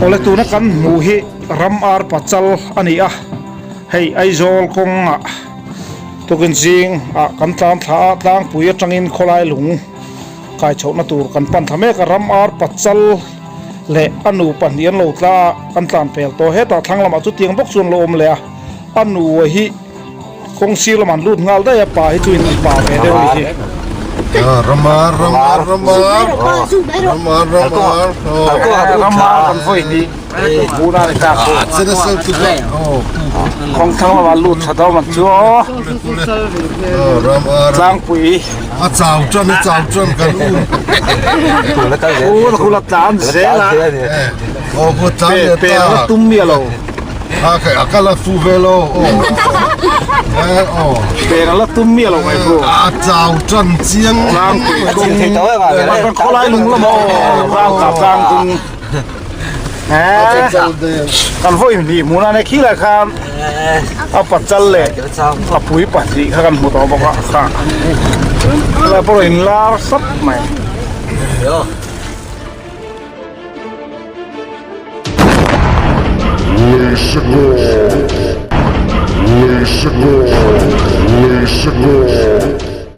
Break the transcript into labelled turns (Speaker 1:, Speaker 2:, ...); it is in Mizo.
Speaker 1: Awle tuna kan hmuh hi ram ar pachal a ni a, hei Aizawl kawngah tukin zing ah kan tlan thla a, tlangpui atangin khawlai lung kai chhohna tur kan pan thla mek a, ram ar pachal leh a nu pahnih an lo tla a, kan tlan pel tawh hetah thlang lamah chutiang bawk chu an lo awm leh a, a nu hi. Kawng sir lamah an lut nghal daih a, pa hi chu in pa ve deuh a ni hi.
Speaker 2: Ramar ramar ramar ramar ramar
Speaker 1: ramar kan vawi ni hmuhna ni ta khu kawng thlang lamah an lut tha dawn ang chu aw tlangpui
Speaker 2: a chau tan a chau tan kan um
Speaker 1: u la kula tlan zel a
Speaker 2: aw ku tlan
Speaker 1: pe pe la tum mi alo
Speaker 2: A kai a kal a fu ve lo aw.
Speaker 1: Pen a la tum miah lo mai khu.
Speaker 2: A chau tan chiang.
Speaker 1: Tlangpui kawng kan khawlai lung lam aw rangka tlang dung. Kan vawi hnih hmuh na ne khi lai khan a pachal leh a pui pahnih kha kan hmu tawh bawk a kha. Lai pawh in lar sap mai.
Speaker 2: Leisekawr. Leisekawr. Leisekawr.